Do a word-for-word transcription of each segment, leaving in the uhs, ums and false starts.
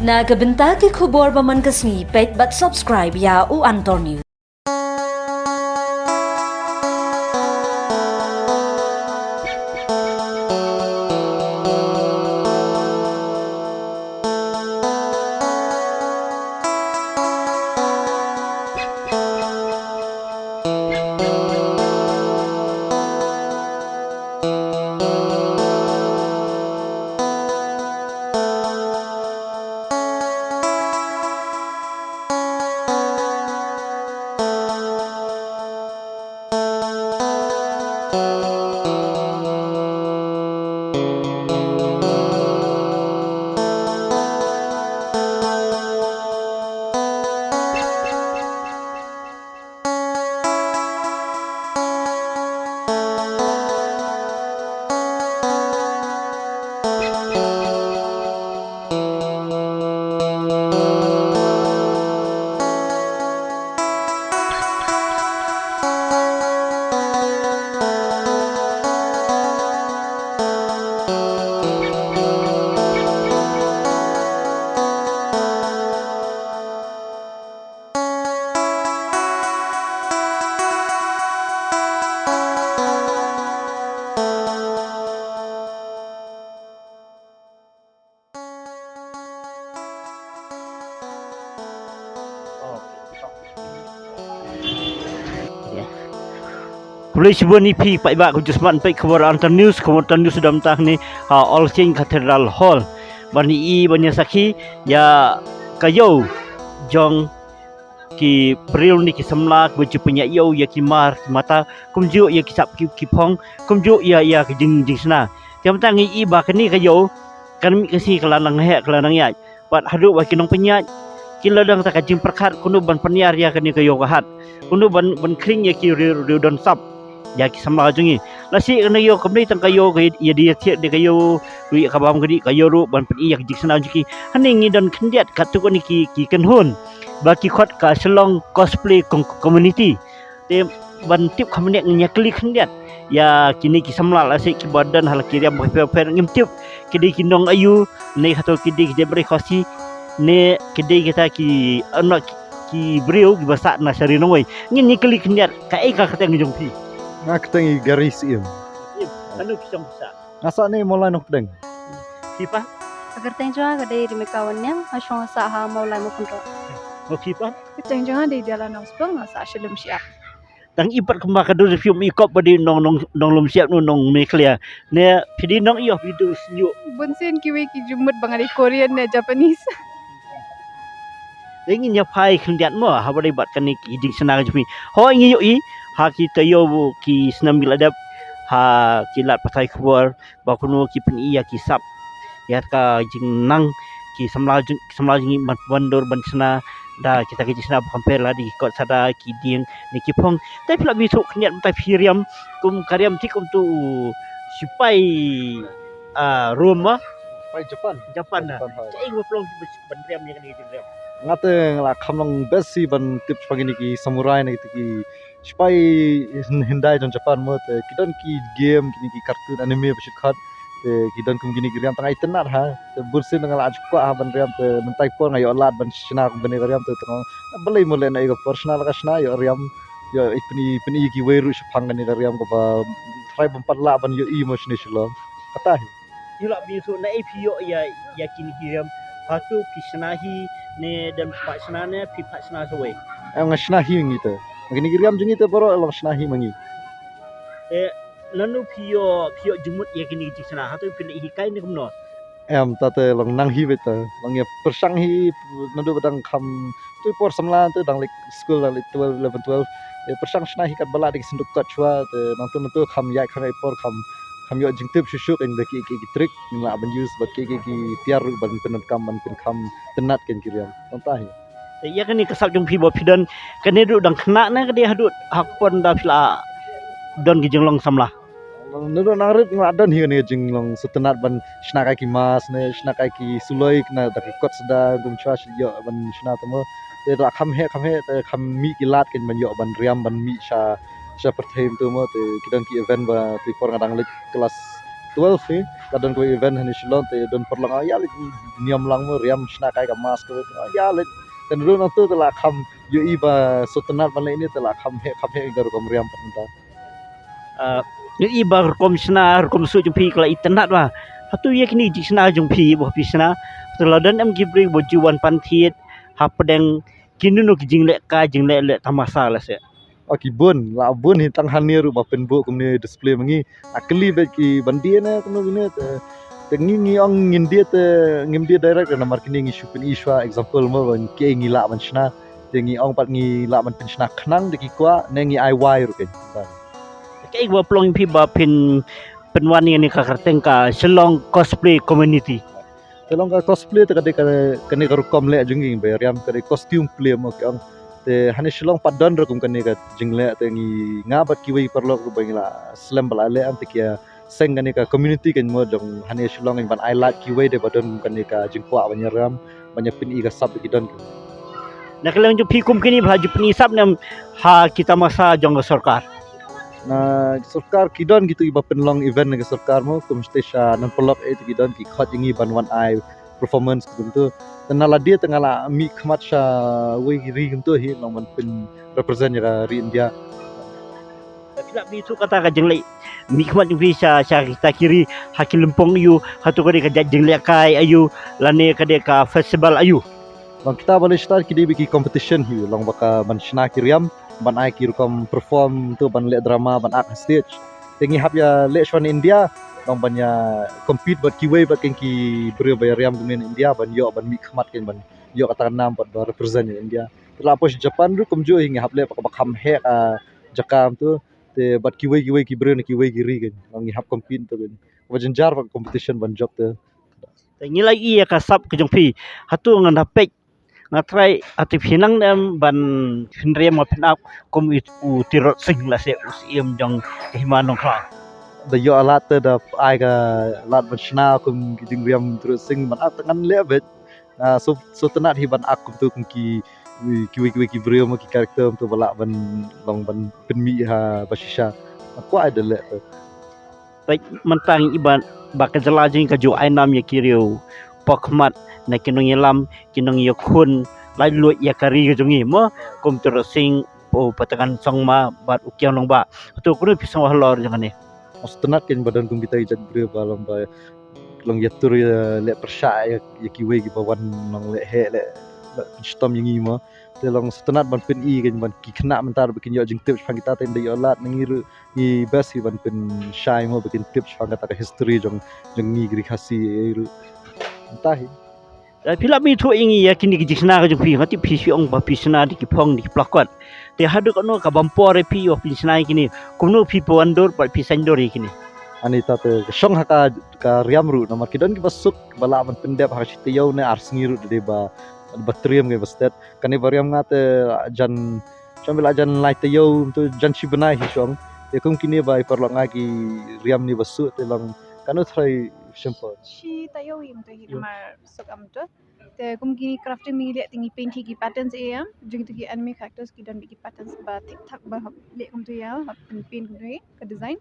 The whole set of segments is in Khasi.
Na ka bynta ki khubor ba man ka sngi, peit bad subscribe ïa U Antor News. Khublei shibun ïa phi paidbah, kumjuh smat peit khubor Antar News, khubor Antar News dam tang ne ha All Saint Cathedral Hall. Ban ïa i ban ïa sakhi ïa ka ïew jong ki briew ne ki samla kiba ju pynïaid ïew ïa ki mar ki mata, kumjuh ïa ki sap ki, ki phong, kumjuh ïa, ïa ki jing, jingshna. Te mynta ngi i ba kane ka ïew kan mih ka sngi ka la nang heh ka la nang ïaid. Bad haduh ba ki nongpynïaid ki la don ta ka jingpyrkhat kumno ban pynïar ïa kane ka ïew ka hat, kumno ban, ban khring ïa ki riew, riew don sap ïa ki samla jong ngi. Lashai kane ka ïew kam dei tang ka ïew ka ïa, ïa dei ïa thied, dei ka ïew ruh ïa ka bam ka dih, ka ïew ruh ban pyni ïa ka jingshna jong ki. Hangne ngi don khyndiat katto katne ki, ki kynhun ba ki khot ka Shillong Cosplay Com-, Community. Te ban tip kham ne ngin ïa kylli khyndiat ïa kine ki samla lashai kiba don ha la ki riam bapher bapher, ngim tip ki dei ki nong aïu ne hato ki dei ki jaitbynriew Khasi ne ki dei kita ki, ano, ki, ki briew kiba sah na sha ri nongwei. Ngin ïa kylli khyndiat. Kaei ka kyrteng jong phi? Nga kyrteng i Gary Syiem. Syiem. Ano phi shong sah? Nga sah ne Mawlai Nongpdeng. Phi pat? Ka kyrteng jong nga ka dei Rimika Wanniang, nga shong sah ha Mawlai Mawphanrok. Mo phi pat? Kyrteng jong nga dei Diala Nongspung, nga sah sha Lumshyiap. Tang i pat kumba ka dur phi um i kop ba dei nong, nong, nong Lumshyiap ne nong Meghalaya. Ne phi dei nong aïu, phi dei Shnong? Bun sien kiwei ki ju mut ba nga dei Korean ne Japanese. Te ngin ïa phai khyndiat mo haba dei bad kane ki jingshna ka jong phi. Hooid ngi ïohi ha kita ïew ki snem ki la dep ha ki lad pathai khubor ba kumno ki pyni ïa ki sap ïa ka jingnang ki samla jong, ki samla jong ngi ban, ban dur ban shna da kita ki jingshna ba kham pher, la dei ki kot sada, ki dieng ne ki phong. Te phi lah ban ïathuh khyndiat mynta phi riam kum ka riam te kum uto u sipai, ah, Rom ma? Sipai Japan. Japan na. Japan, hooid. Kaei kaba pynlong ban riam ïa kane ka jingriam? Nga te nga la kham long best hi ban tip shaphang kine ki samurai ne kita ki sipai hin-, hyndai jong Japan mo, te ki don ki game, kine ki cartoon anime ba shu khot. Te ki don kum kine ki riam, tang nga itynnad ha. Te bun sien nga la ju kwah ha ban riam, te mynta i por nga ïoh lad ban shna kum kane ka riam, te tang balei mo leh na i ka por shna la ka shna, ïoh riam, ïoh i pyni, pyni kiwei ruh shaphang kane ka riam kaba trai bym pat lah ban ïohi mo shane Shillong. Kata hi. Ïa la phi shu na ei phi ïoh ïa, ïa kine ki riam. Hato phi shna hi ne don phi pat shna ne phi pat shna sa wei? Em, nga shna hi ma ngi te. Kine ki riam jong ngi te baroh long shna hi ma ngi. Eh, nano phi ïoh, phi ïoh jingmut ïa kine ki jingshna? Hato phi leh hikai ne kumno? Em, ta te long nang hi beit te. Long ïa pyrshang hi naduh ba dang kham, tu i por samla tu dang leit skul, dang leit twelve, eleven, twelve. Te pyrshang shna hi katba lah da ki synduk kot shuwa, te nangtu nangtu kham ïaid kham ïaid i por kham kham ïoh jingtip shuh shuh kein da kiei kiei ki trick ngin lah ban use bad kiei kiei ki tiar ruh ban pyndonkam ban pynkham tynnad kein ki riam. Tang ta hi. Te ïa kane ka sap jong phi ba phi don, kane ruh dang khynnah ne ka dei haduh ha ka por ynda phi la don ki jinglong samla? Naduh nang rit nga la don hi kane ka jinglong sngewtynnad ban shna kai ki mask ne shna kai ki suloi kane da ki kot sda, kum shuwa shu ïoh ban shna te mo. Te la kham heh kham heh te kham mih ki lad kein ban ïoh ban riam ban mih sha sha pyrthei mynta mo, te ki don ki event ba tu i por nga dang leit klas twelve hi, ka don kawei event hangne Shillong te don paralok, ah, ïa leh niam lang mo, riam shna kai ka mask, ah, ïa leh. Kan run nangtu te la kham ïohi ba sngewtynnat ban leh ine te la kham heh, kham heh ka rukom riam pat mynta. Ah, ïohi ba rukom shna, rukom suh jong phi ka la itynnat ba. Hato ïa kine jingshna jong phi ba phi shna, hato la don em ki briew ba ju wan pan thied hapdeng kino kino ki jingleh kai, jingleh leh tamasa lehse? Oh, ki bun, la bun hi, tang hangne ruh ba pynbun kumne display ma ngi. Nga kylli beit ki ban die ne kumno kine te, te ngi, ngi ong ngim die te, ngim die direct namar kine ngi shu pyni shuwa example mo ba kiei ngi lah ban shna. Te ngi ong pat ngi lah ban pynshna khnang da ki kwah ne ngi ai wai ruh keiñ. Kaei ba pynlong ïa phi ba phin pynwan ïa kane ka kyrteng ka Shillong Cosplay Community? Te long ka cosplay te ka dei ka, kane ka rukom leh jong ngi ba riam ka dei costume play mo ki ong. Te hangne Shillong pat don ruh kum kane ka jingleh te ngi, nga bad kiwei paralok ruh ba ngi la slem ba la leh, am, te ki ïa seng kane ka community keiñ mo jong hangne Shillong keiñ ban ai lad kiwei de ba don kane ka jingkwah ban ïa riam, ban ïa pyni ka sap da ki don keiñ. Na ka liang jong phi kum kine ba ju pyni sap ne em ha ki tamasa jong ka sorkar? Na sorkar ki don kitu kiba pynlong event na ka sorkar mo, kum stage, ah, nan paralok eh, ki don ki khot ïa ngi ban wan ai performance kumtu. Te na lade te nga la mih khmat sha wei ki ri kumtu hi, long ban pyn represent ïa ka ri India. Phi lah ban ïathuh kata ka jingleh mih khmat jong phi sha, sha kita ki ri, ha ki lympung aiu, hato ka dei ka jait jingleh kai aiu, lane ka dei ka festival aiu? Long kita ba leh start ki dei beit ki competition hi, long ba ka ban shna ki riam, ban ai ki rukom perform tu, ban leh drama, ban act ha stage. Te ngi hap ïa leh shuwa na India, long ban ïa compete bad kiwei bad keiñ ki briew ba ïa riam kumne na India, ban ïoh ban mih khmat keiñ, ban ïoh kata ka nam bad ba represent ïa India. Te la poi sha Japan ruh kumjuh hi, ngi hap leh ba ka ba kham heh ka jaka kumtu. Te bad kiwei kiwei ki briew na kiwei ki ri keiñ, long ngi hap compete tu keiñ. Ba jynjar ba competition ban jop te. Te ngi la ïohi ïa ka sap ka jong phi. Hato ngan da peit, nga trai, hato phi nang ne em ban pynrem ma phin ap kum i, u Tirot Sing lehse u Syiem jong ka hima Nongkhlaw? Da ïoh lad te da ai ka lad ban shna kum ki jingriam Tirot Sing ban ap te ngan leh beit. Ah, so, so tynnat hi ban act kumtu kum ki, kiwei kiwei ki briew mo ki character kumtu ba lah ban long ban pynmih ha ba shisha. Nga kwah da leh te. Peit mynta ngi i ba, ba ka jylla jong ngi ka ju ai nam ïa ki riew pokmat na ki nongïalam, ki nongïakhun laitluid ïa ka ri ka jong ngi mo, kum Tirot Sing, u Patangan Sangma bad u Kiang Nangbah. Hato kumno phi sngew halor jong kane? Nga sngewtynnat keiñ ba don kum kita ki jait briew ba long ba long ïatur ïa leh pyrshah ïa, ïa kiwei kiba wan long leh heh leh, leh pynshitom ïa ngi mo. Te long sngewtynnat ban pyni keiñ ban ki khynnah mynta ba kin ïoh jingtip shaphang kita te ynda ïoh lad na ngi ruh ngi best hi ban pynshai mo ba kin tip shaphang kata ka history jong, jong ngi ki ri Khasi ei ruh. Mynta hi. Eh, phi lah ban ïathuh ïa ngi ïa kine ki jingshna ka jong phi, nga tip phi shu ong ba phi shna da ki phong da ki plakot. Te haduh katno ka bym por ïa phi ïoh phin shna ïa kine, kumno phi pynwandur bad phi saiñdur ïa kine? Ani ta te ka shong ha ka, ka riam ruh namar ki don kiba suk ba lah ban pyndep ha shi taïew ne ar sngi ruh da dei ba, ba triem ngi ba stet. Kane ba riam nga te jan shong ba la jan lai taïew tu jan shi bnai hi shong. Te kum kine ba i paralok nga ki riam ne ba suk te long katno trai shim por? Shi taïew hi mynta hi namar suk am tu. Te kum kine crafting ngi leh te ngi paint hi ki patterns eh em. Jong tu ki anime characters ki don beit ki patterns ba thik thak ba hap leh kum tu ïa, hap paint kum tu hi ka design.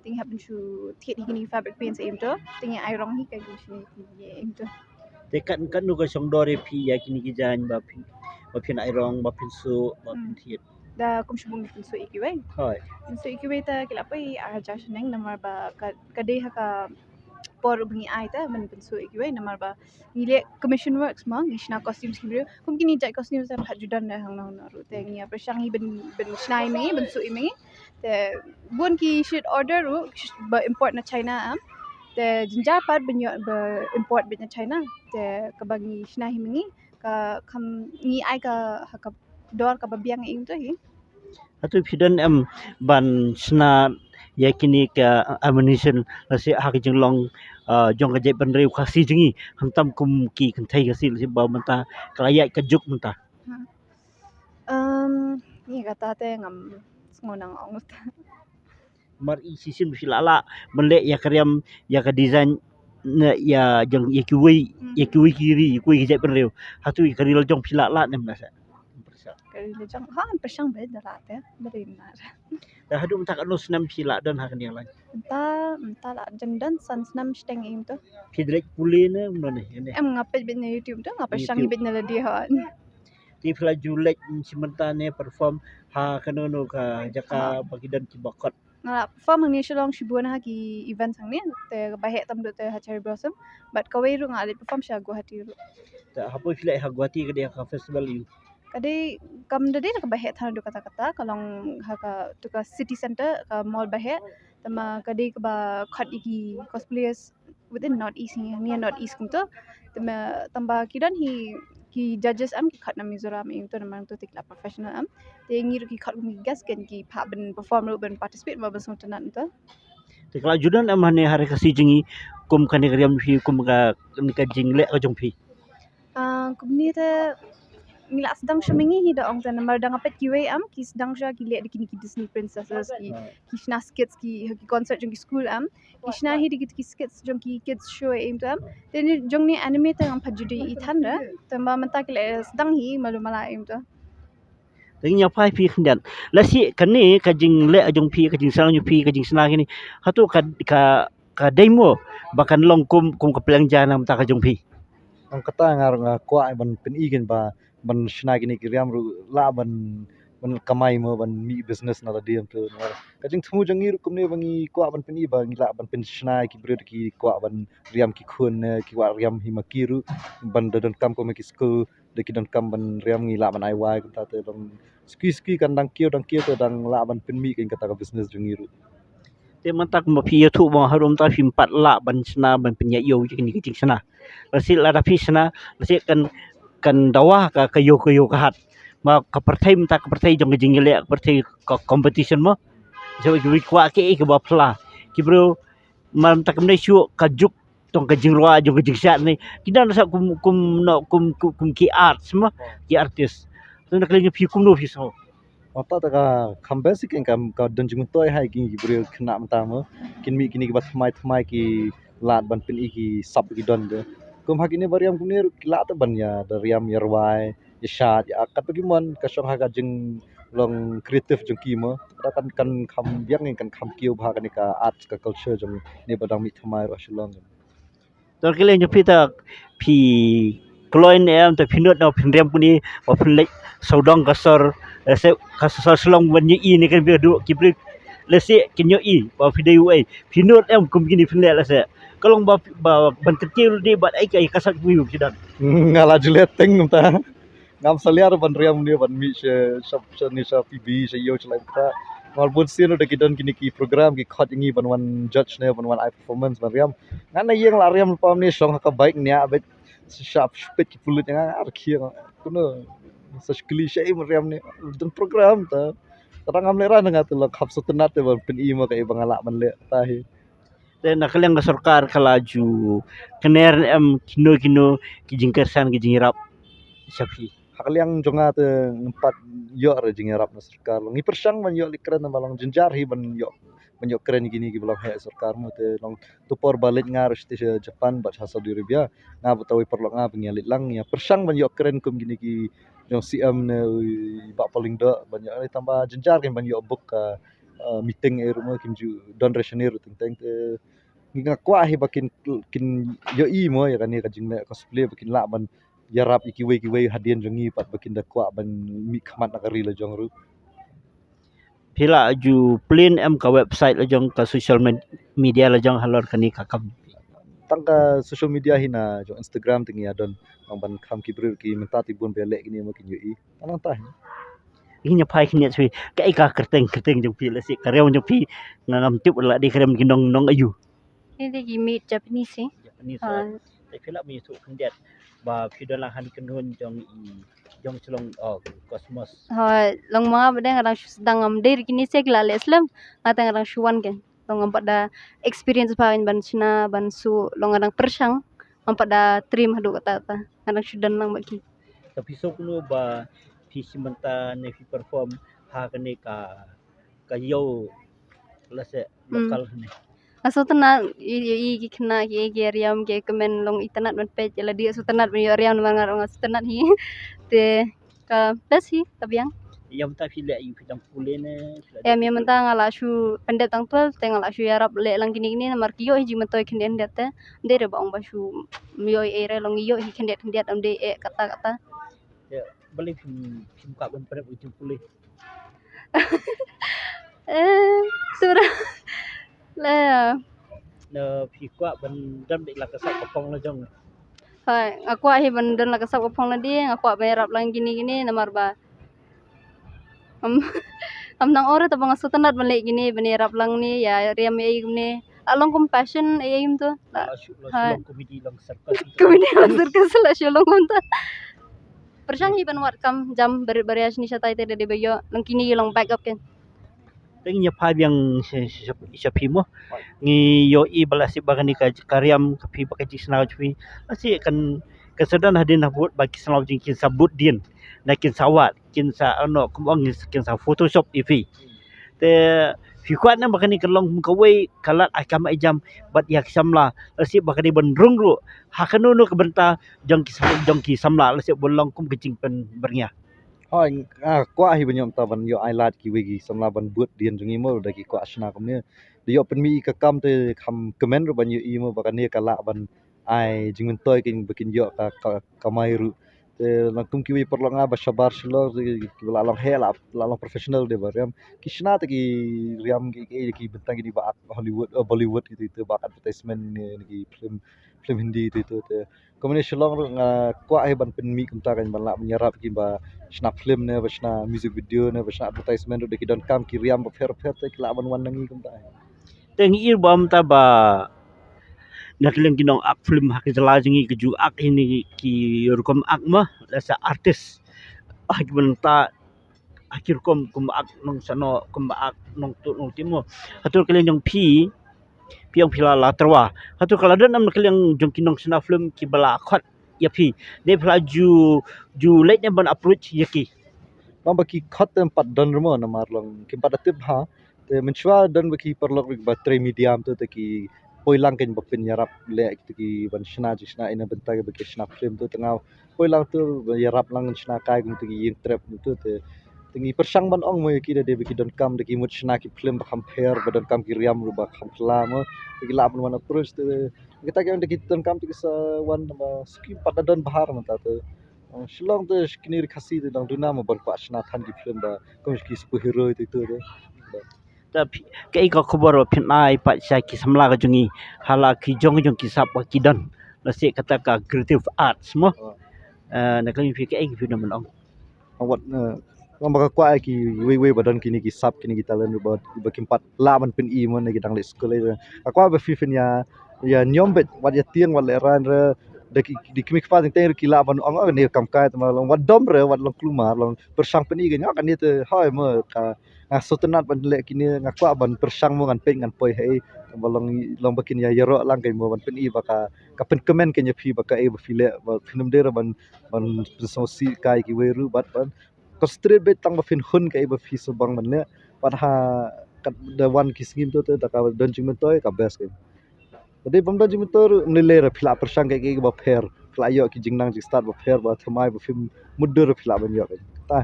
Te ngi hap ban shu thied hi kine fabric paints eh em tu. Te ngi ai rong hi ka ki shu hi em tu. Te kat, katno ka shong dor ïa phi ïa kine ki jaiñ ba phi, ba phin ai rong, ba phin suh, ba phin thied? Da kum shibun phin suh ïa kiwei. Hooid. Phin suh ïa kiwei ta ki la poi ar hajar shillong namar ba ka, ka dei ha ka por ba ngi ai ta ban pynsuh ïa kiwei namar ba ngi leh commission works mo, ngi shna costumes ki briew. Kum kine jait costumes te pat ju don da hangno hangno ruh te ngi ïa pyrshang hi ban, ban shna ïa ma ngi, ban suh ïa ma ngi. Te bun ki shit order ruh ba import na China am. Te jynjar pat ban ïoh ba import beit na China. Te kaba ngi shna hi ma ngi ka kham ngi ai ka ha ka dor kaba biang ïa ing to hi. Hato phi don em ban shna ïa kine ka ammunition lehse ha ka jinglong, ah, jong ka jaitbynriew Khasi jong ngi, khamtam kum ki kynthei Khasi lehse ba mynta ka la ïaid ka juk mynta? Um, ngi kata te ngam sngew nang ong ta. Mar i shisien phi la lah ban leh ïa ka riam, ïa ka design ne ïa jong ïa kiwei, ïa kiwei ki ri, ïa kiwei ki jaitbynriew. Hato ïa ka ri la jong phi la lah ne em lehse? Ka ri la jong, ha, pyrshang beit da lah te, bad ri nar. Te haduh mynta katno snem phi la don ha kane ka line? Mynta, mynta la jan don san snem shiteng ïa ito. Phi da leit pule ne, mano ne, ne? Em, nga peit beit na YouTube to, nga pyrshang YouTube beit na lade, ha. Te phi la ju leit, mm, shi mynta ne perform ha kano kano ka jaka ba ki don kiba khot? Nga la perform hangne Shillong shibun ha ki events hangne, te ba heh tam duh te ha Cherry Blossom, bad kawei ruh nga la leit perform sha Guwahati ruh. Te hapoh phi leit ha Guwahati ka dei ka festival ïa u? Ka dei, kam da dei kaba heh than duh katta katta, ka long ha katu ka city center, ka mall ba heh, te ma ka dei kaba khot ïa ki cosplayers within North East, ngi, ngi North East kumto. Te ma tang ba ki don hi ki judges em, ki khot na Mizoram em, to namar to te ki la professional em. Te ngi ruh ki khot kum ki guest, ken ki phah ban perform ruh, ban participate, ban sngewtynnat to. Te ka la ju don em hane ha ri Khasi jong ngi kum kane ka riam phi, kum ka, kane ka jingleh ka jong phi? Ah, kumne te ngi la sdang sha ma ngi hi da ong te namar da nga peit kiwei em, ki sdang sha ki leh da kine ki Disney princesses, ki, ki shna skits ki, ki concert jong ki school em, ki shna hi da ki, ki skits jong ki kids show em te em. Te ne jong ne anime te ngam pat ju dei i than re, te ma mynta ki la sdang hi malu mala em te. Te ngin ïa phai phi khyndiat. Lehse kane ka jingleh jong phi, ka jingshna jong phi, ka jingshna kine, hato ka, ka, ka dei mo ba kan long kum, kum ka pliang ja na bynta ka jong phi? Ong kata nga ruh nga kwah ban pyni kein ba ban shna kine ki riam ruh lah ban, ban kamai mo, ban mih business na lade em to. Ka jingthmu jong ngi ruh kumne ba ngi kwah ban pyni ba ngi lah ban pynshna ïa ki briew ki kwah ban riam ki khun ne ki kwah riam hi ma ki ruh ban da donkam kum ki skul da ki donkam ban riam ngi lah ban ai wai kumta te dang suki suki kan dang kiew dang kiew te dang lah ban pynmih kein kata ka business jong ngi ruh. Te mynta kumba phi ïathuh ba harum ta phim pat lah ban shna ban pynïaid ïew ïa kine ki jingshna. Lehse lada phi shna, lehse kan, kan dawa ka, ka ïew, ka ïew ka hat. Ma ka pyrthei mynta ka pyrthei jong ka jingïaleh, ka pyrthei ka competition mo. Shu ki kwah kiei kiba phylla. Ki briew mynta kumne shu ka juk tang ka jingrwai jong ka jingshad ne. Ki don sa kum, kum, no, kum, kum, kum ki arts mo, ki artist. Te na ka liang jong phi kumno phi sngew? Ong ta, ta ka kham basic, ka, ka don jingmyntoi ha ki briew khynnah mynta mo. Kin mih kine kiba thymmai thymmai ki lad ban pyni ki sap ki don te. Kum ha kine ba riam kumne ruh ki lah te ban ïa da riam ïa rwai, ïa shad, ïa act katba ki mon, ka shong ha ka jinglong creative jong ki mo. Te kan, kan kham biang, kan kham kiew bha kane ka arts ka culture jong ne ba dang mih thymmai ruh ha Shillong. Te na ka liang jong phi te phi kloi ne em te phi nud ne phin riam kumne ba phin leit sawdong ka sor, eh, se ka sor Shillong ban ïohi ne kan phi haduh ki briew lehse kin ïohi ba phi dei uei, phi nud em kum kine phin leh lehse ka long ba, ba ban kyntiew dei bad ai ka, ai ka sak phi u phi don. Nga la ju leh teng mynta. Ngam salia ruh ban riam ne ban mih sha, sha, sha ne sha P B, sha ïew sha lai bkra. Nga bun sien ruh da ki don kine ki program ki khot ïa ngi ban wan judge ne ban wan ai performance ban riam. Nga na ïeng la riam pam ne shong ha ka bike ne bad sha peit ki pulit nga ar khiang. Kuno sa shkli sha im riam ne don program ta. Tara ngam leh ran nga te la khap sngewtynnat te ban pyni ma ka i ba nga lah ban leh ta hi. Te na ka liang ka sorkar ka la ju kner ne em kino kino ki jingkyrshan ki jingïarap sha phi? Ha ka liang jong nga te ngam pat ïoh re jingïarap na sorkar. Ngi pyrshang ban ïoh leit kren ba long jynjar hi ban ïoh, ban ïoh kren kine kiba long heh sorkar mo te long tu por ba leit nga ruh sha Japan bad sha Saudi Arabia. Nga bad tawei paralok nga ba ngi ïa leit lang ïa pyrshang ban ïoh kren kum kine ki jong C M ne u Bah Paul Lyngdoh ban ïoh, tang ba jynjar kein ban ïoh book ka, eh, meeting eh ruh mo kim ju don re shane ruh teng teng te ngi nga kwah hi ba kin, kin ïohi mo ïa kane ka jingleh cosplay ba kin lah ban ïarap ïa kiwei kiwei hadien jong ngi pat ba kin da kwah ban mih khmat na ka ri la jong ruh. Phi la ju plie em ka website la jong ka social med-, media la jong halor kane ka kam? Tang ka social media hi na jong Instagram te ngi ïa don nang ban kham ki briew ki mynta te bun ba leh kine mo kin ïohi. Tang nangta hi. Ngi ïa phai kine sui ka i ka kyrteng kyrteng jong phi lehse ka riam jong phi nga ngam tip la dei ka riam ki nong nong ayu. Ni dei ki maid Japanese eh. Japanese. Ah. Te phi lah mih tu khyndiat ba phi don lang ha kane ka kynhun jong i jong Shillong, oh, Cosmos. Hooid, long ma nga ba dei nga dang shu sdang ngam dei ri kine se ki la leh slem. Nga te nga dang shu wan kein. Long ngam pat da experience ba ban shna ban shu long nga dang pyrshang. Ngam pat da trim haduh katta katta. Nga dang shu don lang bad ki. Te phi sngew kumno ba phi shim bynta ne phi perform ha kane ka ka ïew lehse local ne. Nga sngewtynnat i, i, i ki khynnah ki, ki riam ki kmen long itynnat ban peit ïa lade, sngewtynnat ban ïoh riam namar nga ruh nga sngewtynnat hi. Te Ka best hi ka biang. Ïa mynta phi leh ïa phi dang pule ne? Ïa mynta nga la shu pyndep tang twelve te nga la shu ïarap leh lang kine kine namar ki ïoh hi jingmyntoi khyndiat khyndiat te. Ym dei re ba ong ba shu ym ïoh ei ei re, long ïoh hi khyndiat khyndiat, ym dei eh kata kata. Ïa balei phim phim kwah ban pyndep ïa jingpule? Eh, sura. La. Na phi kwah ban don beit la ka sap ka phong la jong? Hooid, nga kwah hi ban don la ka sap ka phong la dei, nga kwah ban ïarap lang kine kine namar ba Am, am nang ore ta ba nga sngewtynnat ban leh kine, ban ïarap lang ne ïa riam ei ei kumne. La long kum passion ei ei kumto. La, la shu, la shu long comedy, long circus. Comedy, long circus, la shu long kumta. Pyrshang hi ban wad kam jam barit baria shane shatai te da dei ba ïoh long kine, ïa long backup kan. Te ngi ïa phai biang sha, sha, sha phi mo. Ngi ïohi ba la sip ba kane ka, ka riam ka phi ba ka jingshna ka phi. La sip kan, kan sa don hadien habud ba ki sngewbha jong ki sa bud dien. Na kin sa wad, kin sa ano, kum ong kin sa Photoshop ïa phi. Te phi kwah ne ba kane kan long kum kawei ka lad ai kam ai jam bad ïa ki samla, la sip ba kane ban rung ruh ha kano kano ka bynta jong ki sam-, jong ki samla, la sip ban long kum ka jingpynbyrngia. Hooid, nga kwah hi ban ïoh mynta ban ïoh ai lad kiwei ki samla ban bud dien jong ngi mo, da ki kwah shna kumne. Da ïoh pynmih ïa ka kam te kham kmen ruh ban ïohi mo ba kane ka lah ban ai jingmyntoi kin ba kin ïoh ka, ka kamai ruh. Te nang kum kiwei paralok nga ba shabar shalor te kiba la long heh, la, la long professional de ba riam. Ki shna te ki riam ki, ki, ki bynta kine ba ak Hollywood, eh, Bollywood kito, kito ba ak advertisement ne, ne ki film, film Hindi kito, kito te. Kumne shalor ruh nga kwah hi ban pynmih kumta kan ban lah ban ïarap kiba shna film ne, ba shna music video ne, ba shna advertisement ruh da ki donkam ki riam bapher bapher te ki lah ban wan na ngi kumta. Te ngi ïohi ba mynta ba na ka liang ki nong ak film ha ka jylla jong ngi ki ju ak hi ne ki rukom ak ma, la sa artist. Ha ki mynta ha ki rukom kum ak nong sano, kum ak nong tu nong timo. Hato ka liang jong phi, phi ong phi la la tyrwa. Hato ka la don em na ka liang jong ki nong shna film kiba la khot ïa phi? Dei phi la ju, ju leit ne ban approach ïa ki? Long ba ki khot te ym pat don ruh mo namar long kim pat da tip ha. Te mynshuwa don ba ki paralok ruh ba trei media to te ki poi lang kan ba pynïarap leh kito ki ban shna jingshna ïa na bynta kiba ki shna film to te nga poi lang to ba ïarap lang shna kai kum to ki ïing trep to te. Te ngi pyrshang ban ong mo ïa ki da dei ba ki donkam da ki mut shna ki film ba kham pher ba donkam ki riam ruh ba kham kylla mo. Te ki lah ban wan approach te kita ki ong da ki donkam te ki sa wan ba skim pat da don bha mynta te. Ong Shillong te kine ri Khasi te dang duna mo ban kwah shna than ki film ba kum ki superhero te te te. Ta phi, kaei ka khubor ba phin ai pat sha ki samla ka jong ngi ha la ki jong jong ki sap ba ki don, lehse kata ka creative arts mo. Oh. Eh, na ka liang phi kaei phi don ban ong? Wat, eh, ngam ba ka kwah ki wei wei ba don kine ki sap kine ki talent ba, ba kim pat lah ban pyni mo ne ki dang leh skul. Ka kwah ba phi phin ïa, ïa niam beit wat ïa tieng wat leh ran re da ki, ki kmie ki kpa teng teng ruh ki lah ban ong, oh, ne kam kai te ma long wat dom re wat long kulmar long pyrshang pyni ka ïa kane te hoi mo ka nga sngewtynnat ban leh kine, nga kwah ban pyrshang mo ngan peit ngan poi ha ei, ba long, long ba kin ïa ïaroh lang ka mo ban pyni ba ka, ka pynkmen ka ïa phi ba kaei ba phi leh ba phin ym dei re ban, ban pynsngewsih kai kiwei ruh bad ban concentrate beit tang ba phin hun kaei ba phi sngewbang ban leh bad ha kat da wan ki sngi mynta te da ka don jingmyntoi ka best ka. Lada bym don jingmyntoi ruh ym lei lei re phi lah pyrshang kaei kaei ba pher, phi lah ïoh ki jingnang jingstad ba pher ba thymmai ba phim mutdur phi lah ban ïoh kaei. Ta.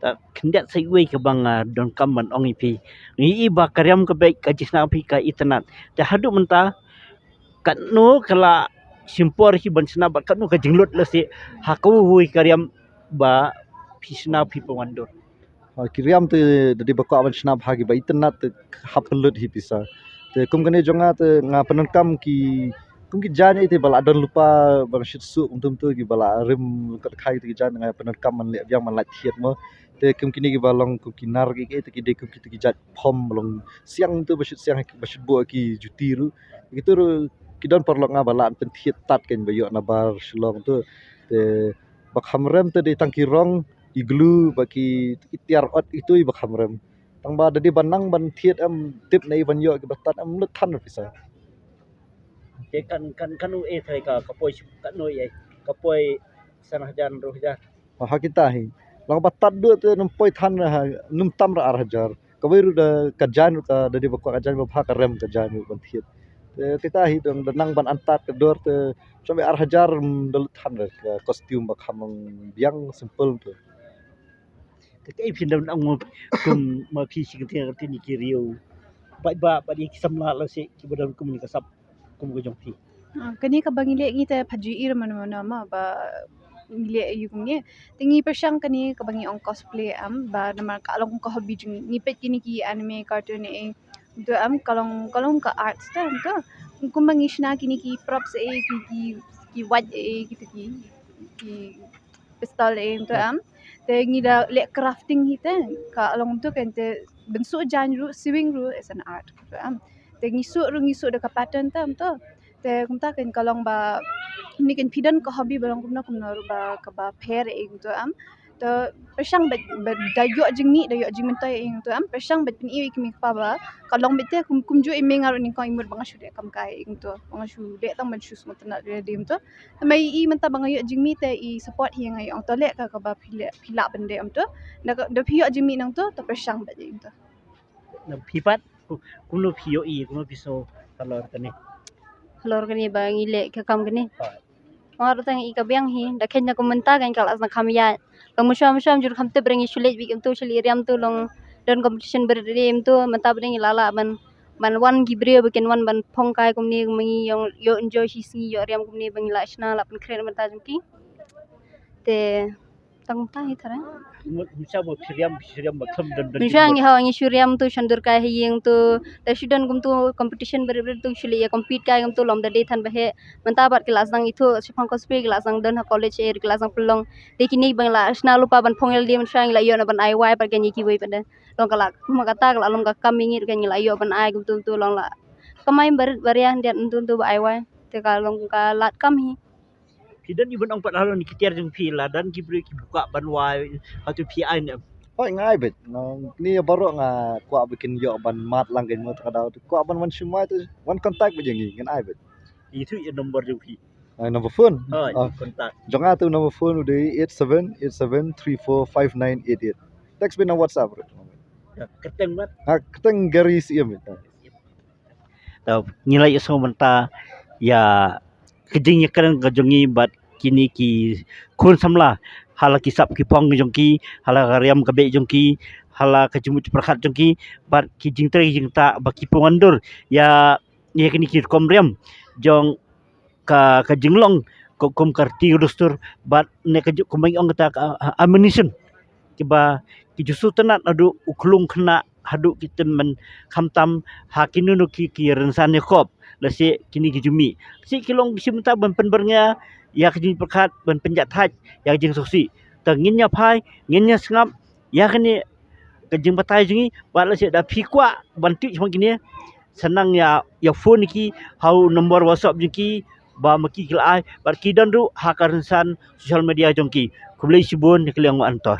Ta khyndiat sa iwei kaba nga donkam ban ong ïa phi. Ngi i ba ka riam ka beit ka jingshna phi ka itynnat. Te haduh mynta katno ka la shim por hi ban shna bad katno ka jinglut lehse ha kawei ka riam ba phi shna phi pynwandur. Ha, ki riam te da dei ba kwah ban shna ha kiba itynnat te hap pynlut hi pisa. Te kum kane jong nga te nga pyndonkam ki, kum ki jaiñ te ba la don lypa ba nga shit suk kum tum tu kiba la rim kat khai te ki jaiñ nga pyndonkam ban leh biang ban lait thied mo. Te kum kine kiba long kum ki nar ki, ki te ki dei kum kito ki jait phom long siang tu ba shit siang ba shit buh ki juti ruh. Kito ruh ki don paralok nga ba la pynthied tat kan ba ïoh na bar Shillong tu. Te ba kham rem te dei tang ki rong, ki glue ba ki, ki tiar ot itu i ba kham rem. Tang ba da dei ban nang ban thied em tip na i ban ïoh ki ba tat em lut than ruh pisa. Te kan, kan, kan u e thai ka, ka poi, kan u e, ka poi san hajar, ru hajar. Ha kita hi. Long ba tat duh te num poi than ha, num tam ra ar hajar. Kawei ruh da ka jaiñ ruh ka da dei ba kwah ka jaiñ ba bha ka rem ka jaiñ ruh ban thied. Te kita hi dang da nang ban antad ka dor te shong ar hajar, mm, da lut than re ka costume ba kham biang simple tu. Te kaei phin dang ong mo kum ma phi shi ktien ka tini ki riu. Ba ba ba di ki samla la se ki ba dang kum ni ka sap kum ka jong phi. Ah, kane kaba ngi leh ngi te pha ju i mano mano ma ba ngi leh ïa u ngi. Te ngi pyrshang kane kaba ngi ong cosplay em ba namar ka long ka hobby jong ngi, ngi peit kine ki anime cartoon eh. To em ka long ka long ka arts te em to. Kumba ngi shna kine ki props eh ki ki ki wait eh ki ki ki pistol eh to em. Te ngi da leh crafting hi te ka long to kan te bynsuh jan ruh sewing ruh is an art to em. Te ngi suh ruh ngi suh da ka pattern te em to. Te kumta kan ka long ba ni kan phi don ka hobby ba long kumno kumno ruh ba kaba pher eh to em. To pyrshang ba ba da ïoh jingmih da ïoh jingmyntoi eh to em. Pyrshang ba pyn-i ïa ki mih kpa ba ka long beit te kum kumjuh i mih nga ruh nyngkong i mut ba nga shu dei kam kai eh to ba nga shu dei tang ban shu sngewtynnat ïa dei em to. Te ma i mynta ba nga ïoh jingmih te i support hi nga ïoh ong to leh ka kaba phi leh phi lah ban dei em to. Da phi ïoh jingmih nangto to pyrshang ba dei em to. Na phi pat kumno phi ïoh i kumno phi sngew halor kane? Halor kane ba ngi leh ka kam kane. Nga ruh tang i ka biang hi da khein na kumta kan ka la sna kham ïa. Long mynshuwa mynshuwa jur kham tip ba ngi shu leh bik em to shu leh riam to long don competition ba ri em to mynta ba ngi la lah ban ban wan ki briew ba kin wan ban phong kai kumne kumne ïoh enjoy shi sngi ïoh riam kumne ba ngi la shna la pynkhreh mynta jong ki. Te tang ta hi tara. Mynshuwa ba phi riam phi riam ba kham don don. Mynshuwa ngi ha ngi shu riam to shan dur kai ha ïing to da shu don kumto competition ba ri ba ri to shu leh ïa compete kai kumto long da dei than ba heh. Mynta bad ki la sdang ithuh shaphang cosplay ki la sdang don ha college eh ki la sdang pynlong. Te kine ba ngi la shna lypa ban phong ïalade mynshuwa ngi la ïoh na ban ai wai bad kane kiwei pat de. Long ka la kumba kata ka la long ka kam ïa ngi ruh kan ngi la ïoh ban ai kumto kumto long la kamai barit baria hyndiat kumto kumto ba ai wai. Te ka long ka lad kam hi. Phi don i ban ong pat halor ni ki tiar jong phi la don ki briew ki kwah ban wai ha tu phi ai ne em? Hooid nga ai beit. Nga ni baroh nga kwah ba kin ïoh ban mad lang kan mo ta ka daw. Kwah ban wan shim wai tu wan contact beit ïa ngi ngan ai beit. Itu ïa number jong phi. Ai number phone. Hooid, ah, contact. Jong nga tu number phone u dei eight seven eight seven three four five nine eight eight. Text beit na WhatsApp ruh. Ya, kyrteng bad. Ha kyrteng Gary Siem. Ta ngi la ïohsngew mynta ïa ka jingïakren ka jong ngi bad kine ki khun samla ha la ki sap ki phong jong ki, ha la ka riam ka beh jong ki, ha la ka jingmut jingpyrkhat jong ki bad ki jingtrei jingktah ba ki pynwandur ïa ïa kine ki rukom riam jong ka ka jinglong ka kum ka riti ka dustur bad ne ka ju- kumba ngi ong kata ka, ah, ammunition kiba ki ju sngewtynnat haduh u khlung khynnah haduh ki tymmen khamtam ha kino kino ki ki rynsan ïakop lashai kine ki ju mih. Shi ki long shi mynta ban pynbyrngia ïa ka jingpyrkhat ban pynjahthait ïa ka jingsngewsih. Ta ngin ïa phai ngin ïa sngap ïa kane ka jingbatai jong ngi bad lashai da phi kwah ban tip shaphang kine sa nang ïa ïa phone ïa ki ha u number WhatsApp jong ki ba ma ki ki la ai bad ki don ruh ha ka rynsan social media jong ki. Khublei shibun ïa ka liang u Antor.